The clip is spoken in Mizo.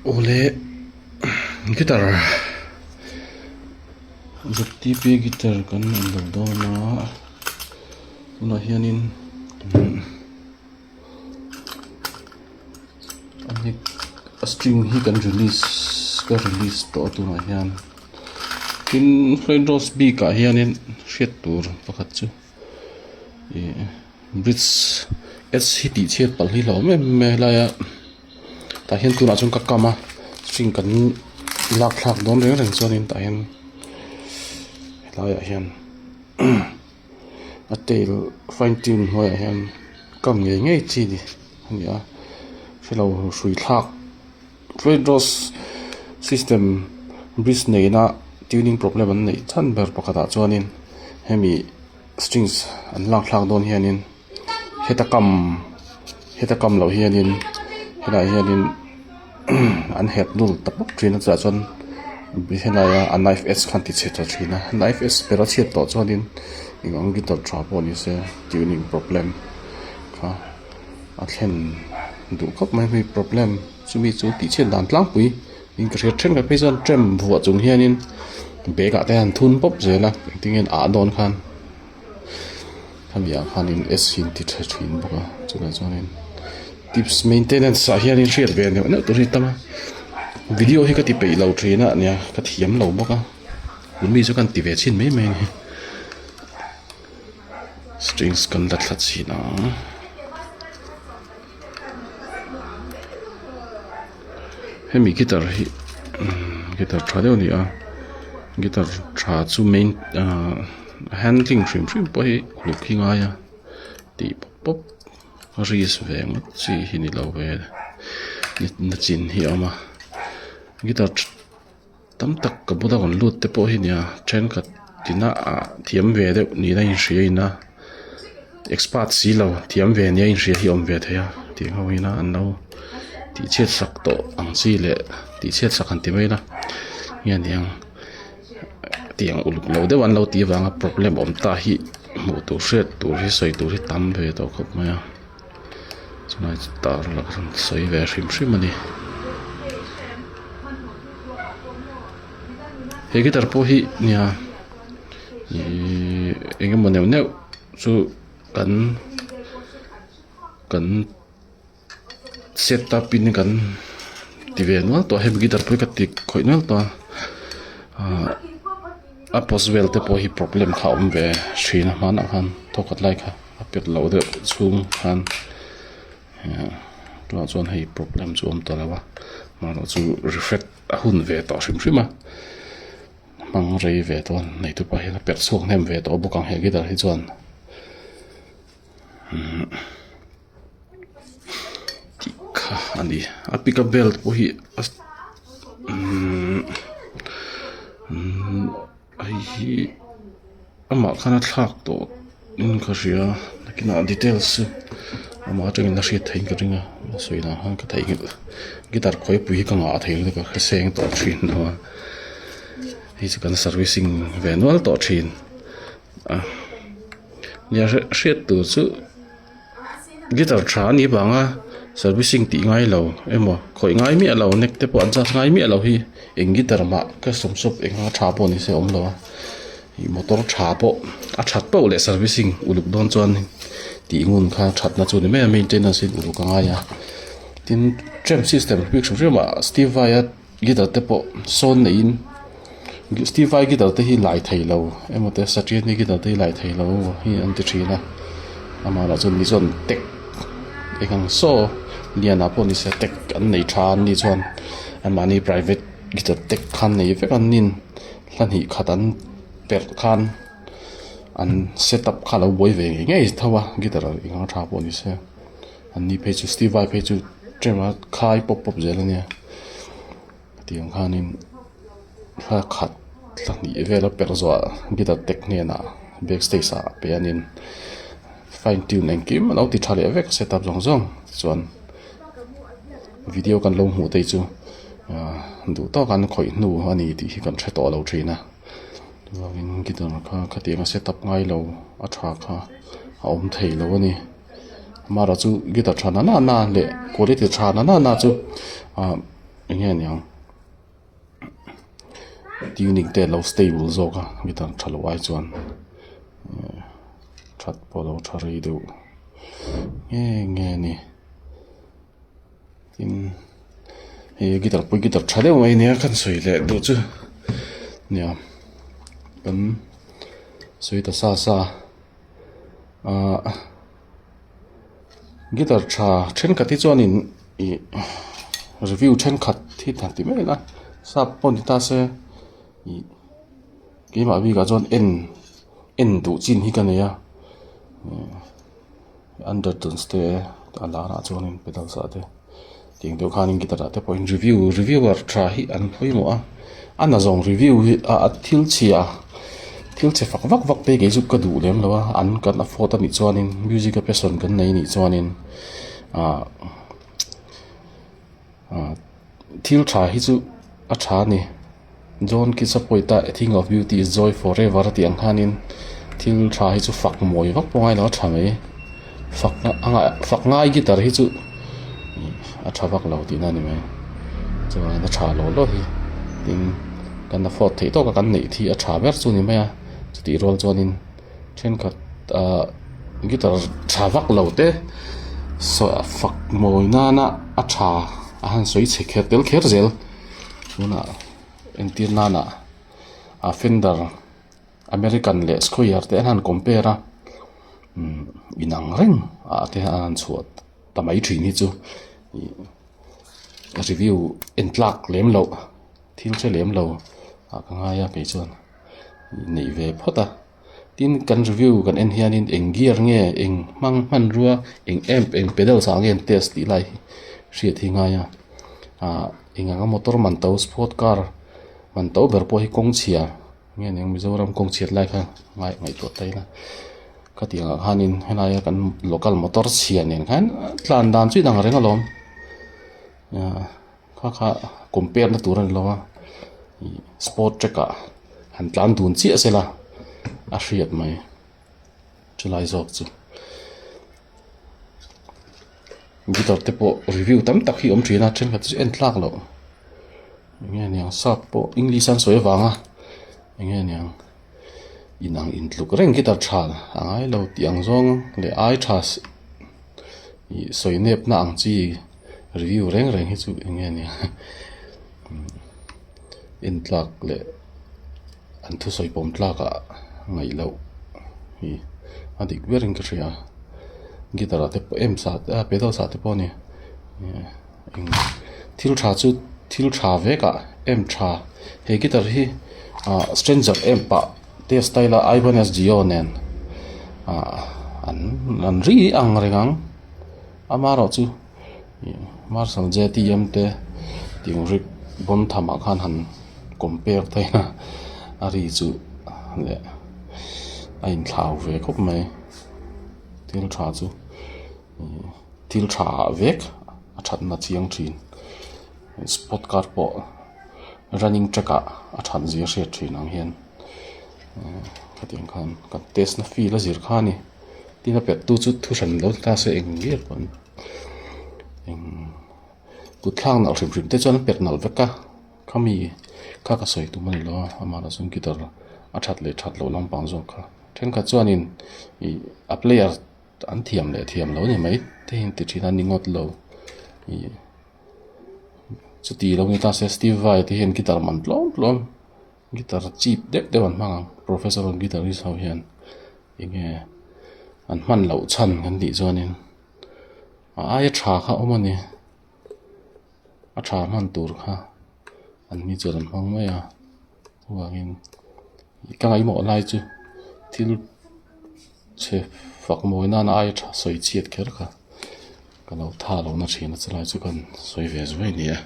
Awle guitar ztp guitar kan en lo dawn a tunah hianin a neck a string hi kan release ka release tawh a tunah hian tin floyd rose bik ah hianin hriat tur pakhat chu ih bridge s hi tih chhiat palh hi hlauhawm em em mai a helai a tah hian tunah chuan ka kam a string kan lak thlak dawn reng reng chuanin tah hian helai ah hian a tail fine tune hnuaiah hian kam ngei ngei chi a ni a hrelo hrui thlak floyd rose system bridge neihna tuning problem an neih chhan ber pakhatah chuanin hemi strings an lak thlak dawn hianin heta kam heta kam loh hianin helaiah hianin an herh dul ta pawp thin a chutah chuan helaia a knife edge khan ti chhe ta thin a knife edge ber a chhiat tawh chuanin eng ang guitar tha pawh ni se tuning problem kha a thlen duh khawp mai hemi problem chumi chu tih chhiat dan tlangpui in ka hriat thenkhat phei chuan tram vuah chung hianin bag ah te hian an thun pawp zel a engtin nge an ah dawn khan. Hemi ah khanin S hi an ti tha thin bawk a chutah chuanin tips maintenance ah hianin hriat ve neuh neuh tur hi a tam a video hi ka ti peih lo thin a nia ka thiam lo bawk a tun mi chu ka han ti ve chhin mai mai a ni strings kan la thla chhin ang. Hemi guitar hi guitar tha deuh a ni a guitar tha chu main ahh handling hrim hrim pawh hi uluk hi ngai a tih pawp pawp a risk ve ngawt chi hi ni lo ve na chin hi a awm a guitar tam tak ka bula rawn lut te pawh hi nia thenkhat tina ah thiam ve deuh niin a inhria in a expert si lo thiam ve nia inhria hi a awm ve thei a tih ho ina an lo tih chhiat sak tawh ang chi leh tih chhiat sak han ti mai ila nge niang tiang uluk lo deuh an lo tih avanga problem awm ta hi hmuh tur hriat tur hi sawi tur hi tam ve tawh khawp mai a chulai chu tar lah chuan sawi ve hrim hrim a ni he guitar pawh hi nia ihh eng emaw neuh neuh chu kan kan set up in kan ti ve nual tawh a hemi guitar pawh hi ka ti khawih nual tawh a ahh a post vel te pawh hi problem kha a awm ve thin a hmanah khan thawkhat lai kha a pet loh deuh chhung khan tunah chuan hei problem chu a awm ta lo a amaherawhchu refret a hun ve tawh hrim hrim a hmang rei ve tawh a neitu pa hian a perh chhuak hnem ve tawh bawk ang he guitar hi chuan. Tih kha a ni a pickup vel te pawh hi a umm umm hei hi amah khan a thlak tawh in ka hria nakinah details chu amah atangin a hriat theihin ka ring a a sawi dan khan ka theihnghilh guitar khawipui hi ka ngah thei lutuk a ka seng tawh thin lo a hei chu kan servicing ve nual tawh thin a. Nia hriat tur chu guitar tha a nih vanga servicing tih ngai lo emaw khawih ngai miah lo neck te pawh an charge ngai miah lo hi eng guitar mah custom shop eng anga tha pawh ni se a awm lo a ih motor tha pawh a that poh leh servicing uluk dawn chuan tih ngun kha thatna chu a ni mai a maintenance hi uluk a ngai a tin tram system bik hrim hrim ah steve vai a. Guitar te pawh sawn neihin Steve vai guitar te hi lai thei lo emaw te Satriani guitar te hi lai thei lo emaw hi an ti thin a amah lah chuan mi chuan tek eng ang saw lian ah pawh ni se tek an nei tha an nih chuan anmahni private guitar tek khan nei vek an nin hla hnih khat an perh khan an set up kha a lo buai ve ngei ngei tho a guitar eng ang tha pawh ni se. An ni phei chu Steve vai phei chu tlem a khai pawp pawp zel a nia tiang khanin thla khat thla hnih vel a perh zawh ah guitar tech hnenah back stage ah pe a nin fine tune engkim a lo ti tha leh vek set up zawng zawng tichuan video kan lo hmuh te hi chu ah duh tawk an khawih hnu a ni tih hi kan hre tawh lo thin a chuvangin guitar kha khatiang a set up ngai lo a tha kha a awm thei lo a ni. Mara chu guitar tha na na na leh quality tha na na na chu ah. Eng nge niang tuning te alo stable zawk a guitar tha lo ai chuan that pawh alo tha rei deuh nge nge a ni tin hei guitar pawh hi guitar tha deuh mai ania kan sawi leh duh chu nia kan sawi ta sa sa ahh. Guitar tha thenkhat hi chuanin ih review thenkhat hi han ti mai ila sap pawh ni ta se ih keimah bikah chuan en en duh chin hi ka nei a undertones te a lar ah chuanin pedals ah te tiang deuh khanin guitar ah te pawhin review reviewer tha hi an pawimawh a a na zawng review hi a thil chhia thil chhe fak vak vak te kei chu ka duh lem lo a an kan afford a nih chuanin music a passion kan nei a nih chuanin ah ah thil tha hi chu a tha a ni. John Keats a pawita a thing of beauty is joy forever a tih ang khanin thil tha hi chu fak mawi vak pawh ngailo a tha mai fak fak ngai guitar hi chu a tha vak lo tihna a ni mai chuan a tha lo lo hi tin kan afford theih tawk a kan neih hi a tha ber chu a ni mai a chutih rual chuanin thenkhat ah guitar tha vak lo te fak mawi nana a tha a han sawi chhe kher tel kher zel. Tunah entir nana a fender American leh square te an han compare a umm inang reng ah te an han chhuah ta mai thin hi chu ih review en tlak lem loh thil hre lem lo ah ka ngai a kei chuan neih ve phawt a. Tin, kan review kan en hianin eng gear nge, eng hmang hmanrua, eng amp, eng pedals ah nge an test tih lai hi hriat hi ngai a. Ahh eng anga motor man to sport car man to ber pawh hi kawng chhia nge niang Mizoram kawng chhiat lai kha ngai ngaihtuah ta ila. Khatiang ah khanin helaia kan local motor chhia nen khan tlan dan chu inang reng alawm. Ahh kha kha compare na tur a ni lo a ih sport track ah han tlan dun chiah se la a hriat mai chulai zawk chu guitar te pawh review tam tak hi a awm thin a thenkhat chu en tlak loh eng nge niang sap pawh english an sawi avanga eng nge niang inang intluk reng guitar tha a ngai lo tih ang zawng leh ai tha ih sawi nep na ang chi. Review reng reng hi chu eng nge nia en tlak leh an thusawi pawm tlakah ngaih loh hi a dik berin ka hria guitar ah te pawh em sa te pedal sa te pawh a ni eng thil tha chu thil tha vek ah em tha he guitar hi ah stranger em pah te style a ibanez gio nen ah an an ri ang reng ang. Amaherawh chu Marshall JTM te ting rik bawn tham ah khan han compare ta ila a ri chu leh a inthlau ve khawp mai thil tha chu thil tha ah vek a thatna chiang thin sport car pawh running track ah a that zia hriat thin ang hian khatiang khan kan test na feel a zir kha a ni. Tin a pet tu chu thu hran lo ta se eng nge pawn eng kut thlak nalh hrim hrim te chuan an pet nalh vek a khami kha ka sawi tum a ni lo a amah lah chuan guitar a that leh that loh lampang zawk kha thenkhat chuanin ih a player an thiam leh thiam lo a ni mai te hi an ti thin a ni ngawt lo ih chuti lo ni ta se Steve Vai te hian guitar man tlawm tlawm guitar cheap deuh deuh an hmang ang professional guitarist ho hian. Enge an hman loh chhan kan tih chuanin a aia tha kha a awm a ni a tha hman tur kha an ni chuan an hmang mai a chuvangin ka ngaihmawh lai chu thil chhe fak mawi nana aia tha sawi chhiat kher kha ka lo tha lo na thin a chulai chu ka han sawi ve zuai a ni e.